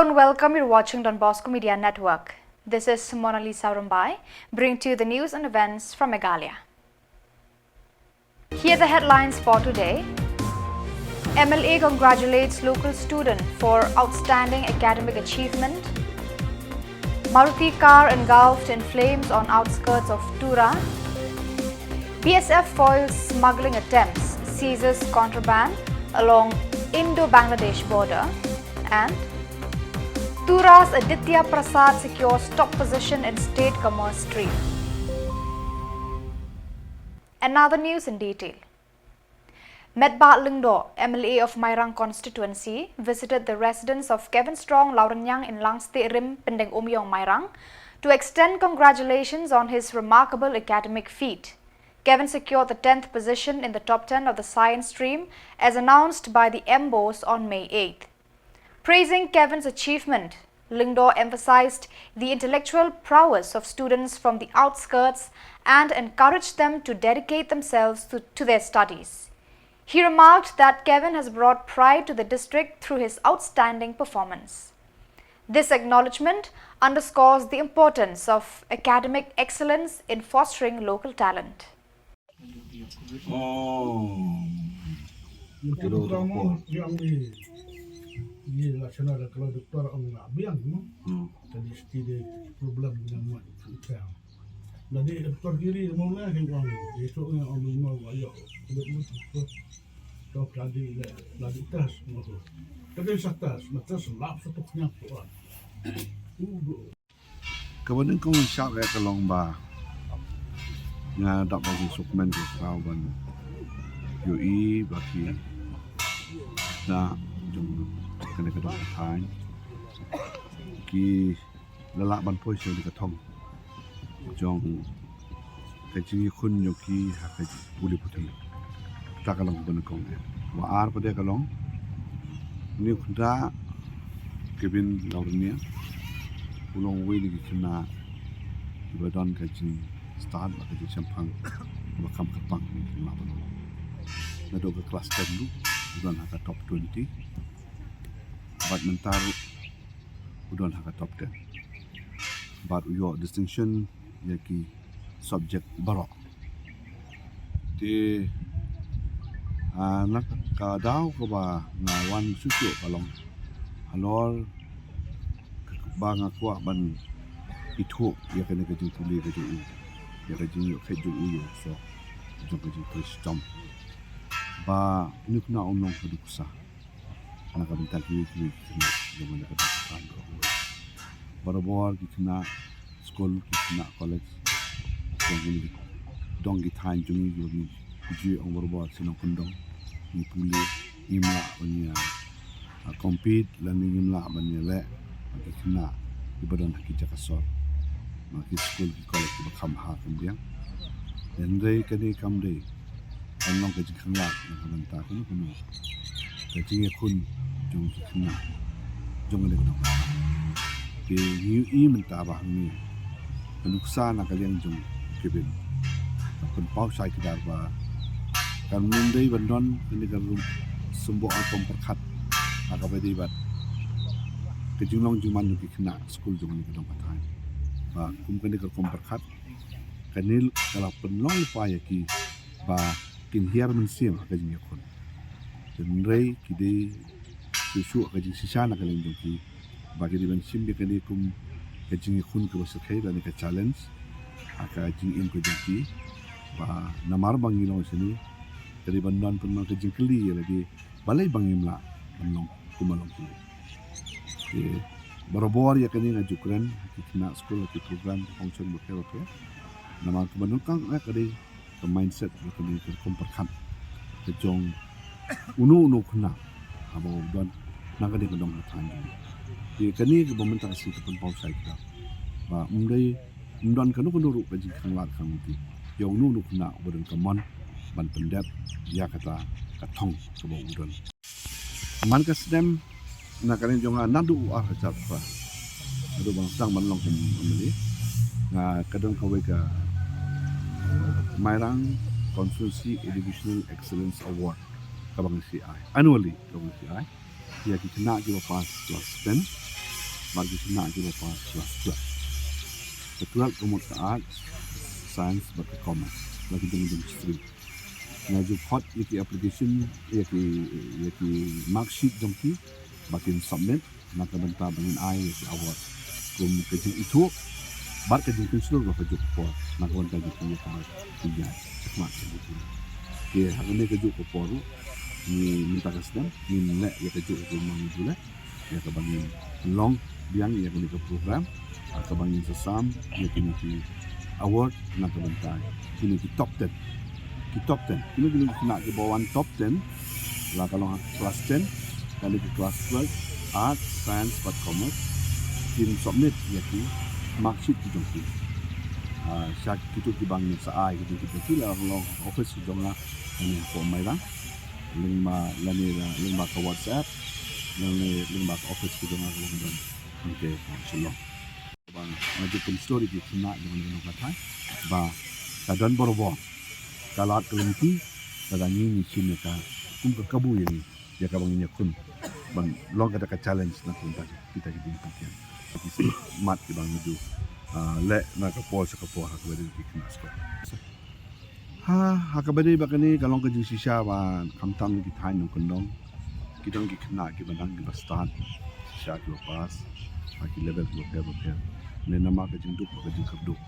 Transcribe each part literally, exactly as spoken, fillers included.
And welcome, you're watching Don Bosco Media Network. This is Monalisa Rumbai, bringing to you the news and events from Meghalaya. Here are the headlines for today. M L A congratulates local student for outstanding academic achievement. Maruti car engulfed in flames on outskirts of Tura. B S F foils smuggling attempts, seizes contraband along Indo-Bangladesh border. And Tura's Aditya Prasad secures top position in state commerce stream. Another news in detail. Metbah Lyngdoh, M L A of Mairang constituency, visited the residence of Kevin Strong Lawrniang in Langstieh Rim, Pyndengumiong, Mairang, to extend congratulations on his remarkable academic feat. Kevin secured the tenth position in the top ten of the science stream, as announced by the M B O S on May eighth. Praising Kevin's achievement, Lyngdoh emphasized the intellectual prowess of students from the outskirts and encouraged them to dedicate themselves to, to their studies. He remarked that Kevin has brought pride to the district through his outstanding performance. This acknowledgement underscores the importance of academic excellence in fostering local talent. Oh. Yang Kira doktor doktor. Yang ni, ni laksana dah kalau doktor ang nak biang tu. Hmm. Tadi mesti dia problem dengan mak tu. Jadi doktor kiri mau lah yang orang dia tu yang orang mau ayo. Dia tu tu. Kau tadi le, tadi tas mau tu. Tapi satu tas, mata selap satu kenyang tu. Kaba nyngkong shah ïa ka long ba nga dap ba ki sukmen ki khraw ban ïohi ba ki na jong kane ka dong ka thaiñ ki la lah ban poi sha ka thong jong ka jingïakhun jong ki ha ka pule puthi. Kata ka long kaba nyngkong. Kaba ar pat ka long, une u khynnah Kevin Lawrniang u long uwei na ki khynnah kiba don ka jingstad bad ka jingshemphang kaba kham kyrpang na ki khynnah ba long. Naduh ka klas ten ruh u don ha ka top twenty. Bad mynta ruh u don ha ka top ten. Bad u ïoh distinction ïa ki subject baroh. Te, ah, na ka daw kaba nga wan shuh shuh ka long halor ba nga kwah ban ithuh ïa kane ka jingpule ka jong u, ïa ka jingïoh khet jong u ïa u soh jong ka jingtrei shitom. Ba une u khynnah u long ka nuksa na ka bynta kiwei kiwei ki khynnah jong kane ka dong ka thaiñ. Barabor ki khynnah skul, ki khynnah college jong kine ki dong ki thaiñ jong ngi, kiba ngi ju ong barabor shnong kyndong, ngi pule, ngim lah ban ïa, ah, compete lane ngim lah ban ïaleh bad ki khynnah kiba don ha ki jaka sor, na ki skul ki college kiba kham bha kham biang. Hynrei kane kam dei ban long ka jingkhanglad na ka bynta kano kano ka jingïakhun jong ki khynnah jong kane ka dong. Te ngi ïohi mynta ba hangne ka nuksa na ka liang jong u Kevin ka pynpaw shai kdar ba kan ym dei ban don kane ka rukom symboh rukom pyrkhat ha kaba ïadei bad ka jinglong jingman jong ki khynnah skul jong kane ka dong ka thaiñ. Ba kum kane ka rukom pyrkhat kane ka la pynlong lypa ïa ki ba kin hiar mynsiem ha ka jingïakhun. Hynrei ki dei shuh shuh ka jingshisha na ka liang jong ki ba ki dei ban shim ïa kane kum ka jingïakhun kaba syrkhei lane ka challenge ha ka jingim ka jong ki. Ba namar ba ngi long shane ka dei ban don pynban ka jingkylli ïa lade balei ba ngim lah ban long kumba long ki. Te barabor ïa kane nga ju kren ha ki khynnah skul, ha ki program, ki function bapher bapher. Namar kaba nyngkong eh ka dei ka mindset, ka dei ka rukom pyrkhat ka jong uno uno u khynnah haba u don na ka dei ka dong ka thaiñ. Te kane kaba mynta ka sngi ka pynpaw shai kita ba ym dei, ym don kano kano ruh ka jingkhanglad khanglynti ïa uno uno u khynnah uba don ka mon ban pyndep ïa kata ka thong kaba u don. Man ka snem na ka liang jong nga naduh u ar hajar phra, naduh ba nga sdang ban long kum M L A, nga ka don kawei ka Mairang Constituency Educational Excellence Award kaba ngi shu ai annually, kaba ngi shu ai ïa ki khynnah kiba pass class ten. Bad ki khynnah kiba pass class twelve. Ka twelve ka mut ka Arts, Science bad ka Commerce, la ki dang dang stream. Nga ju khot ïa ki application, ïa ki, ïa ki mark sheet jong ki ba kin submit na ka bynta ba ngin ai ïa ki award. Kum ka jingithuh bad ka jingpynshlur ba ka juk por na ka bynta jong ki ïa ka ba ki ïa chakma ka jong ki. Ke ha kane ka juk ka por ruh, ngi mynta ka snem ngin leh ïa ka juk ka mang ju leh ïa kaba ngin long biang ïa kane ka program, ha kaba ngin sa sam ïa kine ki award na ka bynta kine ki top ten. Ki top ten, kine kine ki khynnah kiba wan top ten la ka long ha class ten, kane ki class twelve, Arts, Science bad Commerce, kin submit ïa ki mark sheet ki jong ki. Ah, sha kitu kiba ngin sa ai ki jong ki, la ka long office ki jong nga kane hapoh Mairang. Lyngba lane la lyngba ka WhatsApp, lane lyngba ka office ka jong nga ka London. Hangte ha Shillong. Ba nga ju pynshlur ïa ki khynnah jong ngi nongkynnoh ka thaiñ ba ka don barabor ka lad ka lynti, lada ngi ngi shim ïa ka kum ka kabu ïa ngi, ïa kaba ngin ïakhun ban long kata ka challenge na ka bynta kita ki jingpynkhiah. Ki smat kiba nga ju, ah, leh na ka por sha ka por ha kaba ïadei ki khynnah skul. Ha, ha kaba ïadei bad kane ka long ka jingshisha ba khamtam ki thaiñ nongkyndong ki don ki khynnah kiba dang kiba stad shisha kiba pass ha ki level kiba pher ba pher. Ne namar ka jingduk bad ka jingkyrduh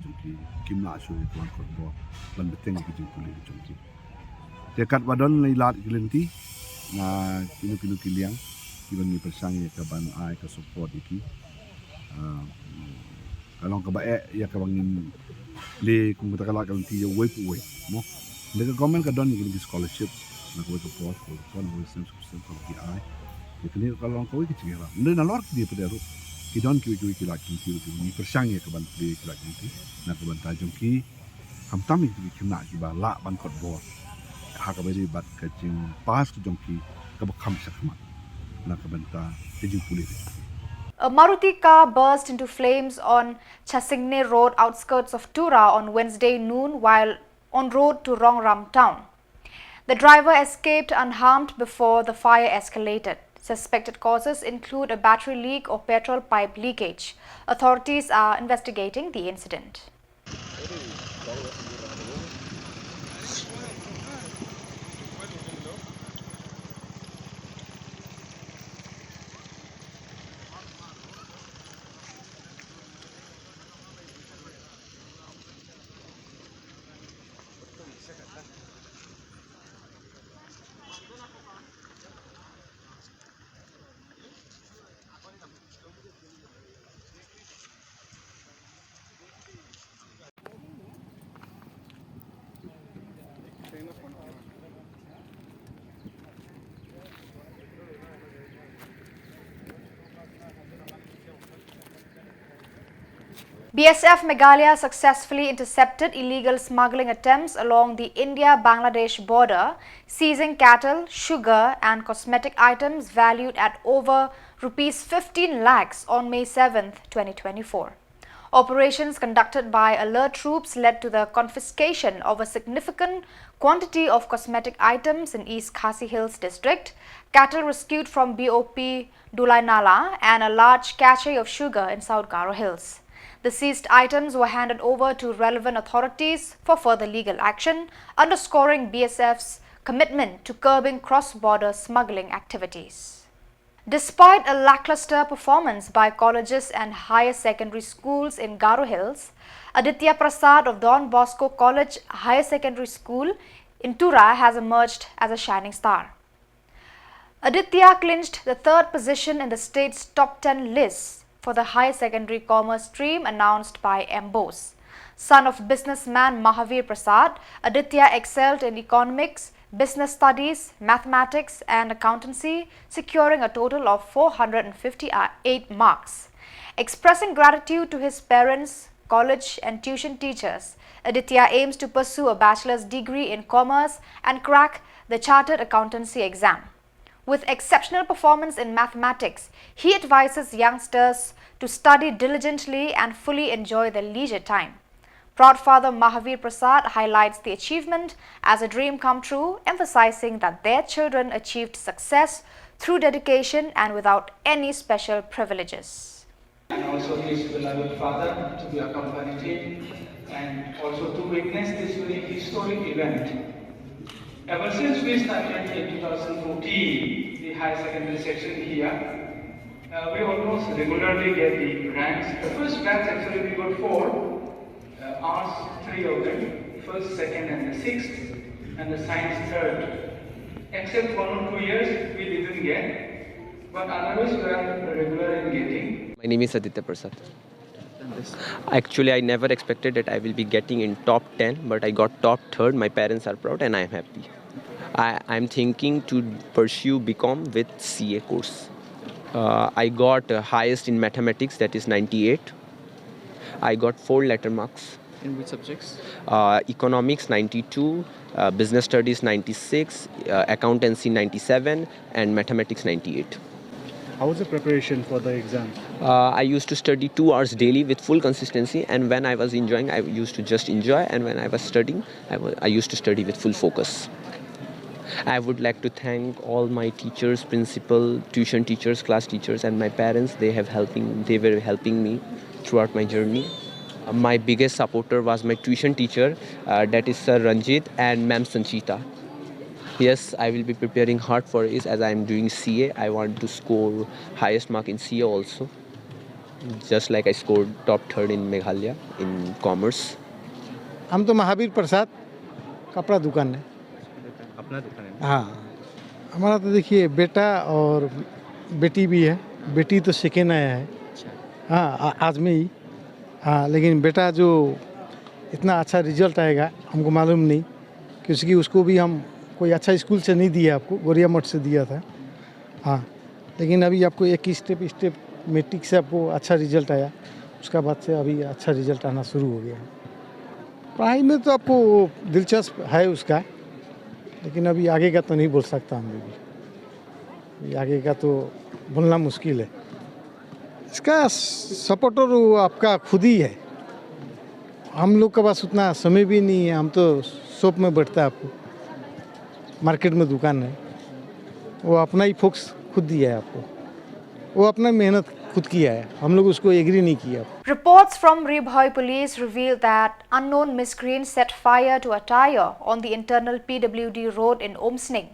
jong ki, kim lah shuh ïa ka wan khot bor ban bteng ïa ka jingpule jong ki. Te katba don la i lad ki lynti na kino kino ki liang kiba ngi pyrshang ïa ka ban ai ka support ïa ki. Ah, ka long kaba eh ïa kaba ngin plie kum kata ka lad ka lynti ïa uwei pa uwei, mo. Ynda ka government ka don ïa kine ki scholarship na kawei ka por, kawei ka por, na kawei ka snem, snem ka ki ai. Ïa kine ka long kawei ka jingïarap. Ynda nalor kine pat ruh ki don kiwei kiwei ki lad ki lynti ruh kiba ngi pyrshang ïa ka ban plie ki lad ki lynti na ka bynta jong ki. Khamtam ïa ki khynnah kiba lah ban khot bor ha kaba ïadei bad ka jingpass ka jong ki kaba kham shakhmat na ka bynta ka jingpule. A Maruti car burst into flames on Chasingne Road, outskirts of Tura, on Wednesday noon while on road to Rongram town. The driver escaped unharmed before the fire escalated. Suspected causes include a battery leak or petrol pipe leakage. Authorities are investigating the incident. B S F Meghalaya successfully intercepted illegal smuggling attempts along the India-Bangladesh border, seizing cattle, sugar and cosmetic items valued at over rupees fifteen lakhs on May seventh, twenty twenty-four. Operations conducted by alert troops led to the confiscation of a significant quantity of cosmetic items in East Khasi Hills district, cattle rescued from B O P Dulai Nala, and a large cache of sugar in South Garo Hills. The seized items were handed over to relevant authorities for further legal action, underscoring B S F's commitment to curbing cross-border smuggling activities. Despite a lackluster performance by colleges and higher secondary schools in Garo Hills, Aditya Prasad of Don Bosco College Higher Secondary School in Tura has emerged as a shining star. Aditya clinched the third position in the state's top ten list for the higher secondary commerce stream announced by M Bose. Son of businessman Mahavir Prasad, Aditya excelled in economics, business studies, mathematics, and accountancy, securing a total of four hundred fifty-eight marks. Expressing gratitude to his parents, college, and tuition teachers, Aditya aims to pursue a bachelor's degree in commerce and crack the chartered accountancy exam. With exceptional performance in mathematics, he advises youngsters to study diligently and fully enjoy their leisure time. Proud father Mahavir Prasad highlights the achievement as a dream come true, emphasizing that their children achieved success through dedication and without any special privileges. And also his beloved father to be accompanied him and also to witness this very historic event. Ever since we started in two thousand fourteen, the higher secondary section here, uh, we almost regularly get the ranks. The first batch actually we got four, uh, arts three of them, first, second and the sixth, and the science third. Except one or two years we didn't get, but otherwise we are regular in getting. My name is Aditya Prasad. Actually, I never expected that I will be getting in top ten, but I got top third. My parents are proud and I am happy. I am thinking to pursue B Com with C A course. Uh, I got uh, highest in mathematics, that is ninety-eight. I got four letter marks. In which subjects? Uh, economics ninety-two, uh, business studies ninety-six, uh, accountancy ninety-seven, and mathematics ninety-eight. How was the preparation for the exam? Uh, I used to study two hours daily with full consistency, and when I was enjoying, I used to just enjoy, and when I was studying, I wa- I used to study with full focus. I would like to thank all my teachers, principal, tuition teachers, class teachers, and my parents. They have helping. They were helping me throughout my journey. Uh, my biggest supporter was my tuition teacher, uh, that is Sir Ranjit and Ma'am Sanchita. Yes, I will be preparing hard for it as I am doing C A. I want to score highest mark in C A also, just like I scored top third in Meghalaya in commerce. हम तो महावीर प्रसाद, कपड़ा दुकान है। अपना दुकान है। हाँ, हमारा तो देखिए, बेटा और बेटी भी है। बेटी तो सेकेंड आया है। हाँ, आ- आज में ही। हाँ, लेकिन बेटा जो इतना अच्छा रिजल्ट आएगा, हमको मालूम नहीं, क्योंकि उसको भी हम कोई अच्छा स्कूल से नहीं दिया, आपको गोरिया मठ से दिया था। हाँ, लेकिन अभी आपको एक ही स्टेप स्टेप, मैट्रिक से आपको अच्छा रिजल्ट आया, उसका बाद से अभी अच्छा रिजल्ट आना शुरू हो गया। पढ़ाई में तो आपको दिलचस्प है उसका, लेकिन अभी आगे का तो नहीं बोल सकता हम भी। अभी आगे का तो बोलना मुश्किल है। इसका सपोर्टर वो आपका खुद ही है। हम लोग के पास उतना समय भी नहीं है, हम तो शॉप में बैठता है आपको, मार्केट में दुकान है। वो अपना ही फोकस खुद दिया है आपको, वो अपना मेहनत खुद किया है, हम लोग उसको एग्री नहीं किया। Reports from Ri Bhoi police revealed that unknown miscreants set fire to a tyre on the internal P W D road in Umsning.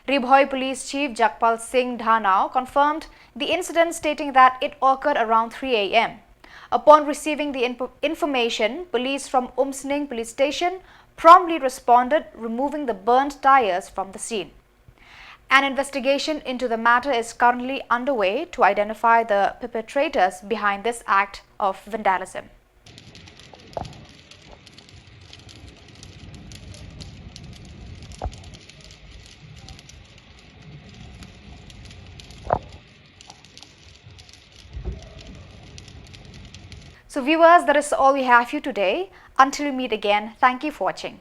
Ri Bhoi Police Chief Jagpal Singh Dhanau confirmed the incident, stating that it occurred around three a m. Upon receiving the inf- information, police from Umsning Police Station promptly responded, removing the burnt tyres from the scene. An investigation into the matter is currently underway to identify the perpetrators behind this act of vandalism. So, viewers, that is all we have for you today. Until we meet again, thank you for watching.